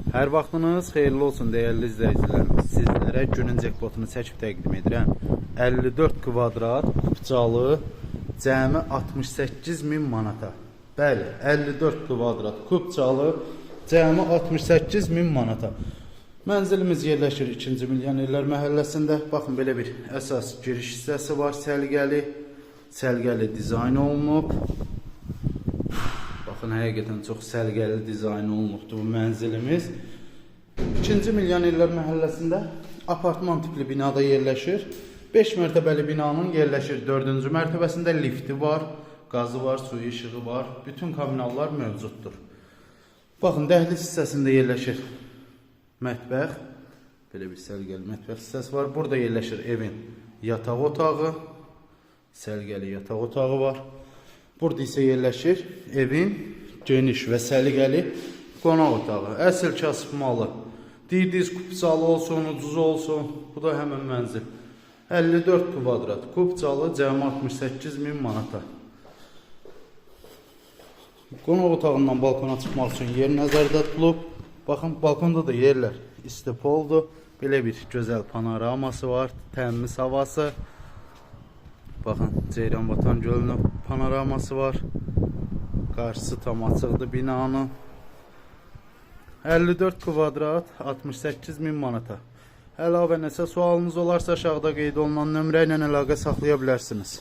Hər vaxtınız xeyirli olsun dəyərli izləyicilərimiz. Sizlərə günün jackpotunu çəkib təqdim edirəm. 54 kvadrat kupçalı cəmi 68 min manata. Bəli, 54 kvadrat kupçalı cəmi 68 min manata. Mənzilimiz yerləşir 2-ci Milyonerlər məhəlləsində. Baxın belə bir əsas giriş hissəsi var, səliqəli. Səliqəli dizayn olunub. Baxın, həqiqətən çox səliqəli dizayn olunubdur bu mənzilimiz. 2-ci Milyonerlər məhəlləsində apartman tipli binada yerləşir. 5 mərtəbəli binanın yerləşir 4-cü mərtəbəsində lifti var, qazı var, suyu, işığı var. Bütün kommunallar mövcuddur. Baxın, dəhliz hissəsində yerləşir mətbəx. Belə bir səliqəli mətbəx hissəsi var. Burada yerləşir evin yataq otağı. Səliqəli yataq otağı var. Burada isə yerləşir evin geniş və səliqəli qonaq otağı. Əsl kasıb malı. Deyirdiz kupçalı olsun, ucuz olsun. Bu da həmin mənzil. 54 kvadrat kupçalı cəmi 68 min manata. Qonaq otağından balkona çıxmaq üçün yer nəzərdə tutulub. Baxın, balkonda da yerlər istipoldur. Belə bir gözəl panoraması var, təmiz havası. Baxın, Ceyranbatan gölünün panoraması var. Qarşısı tam açıqdır binanın. 54 kvadrat 68 min manata. Əlavə nəsə sualınız olarsa aşağıda qeyd olunan nömrə ilə əlaqə saxlaya bilərsiniz.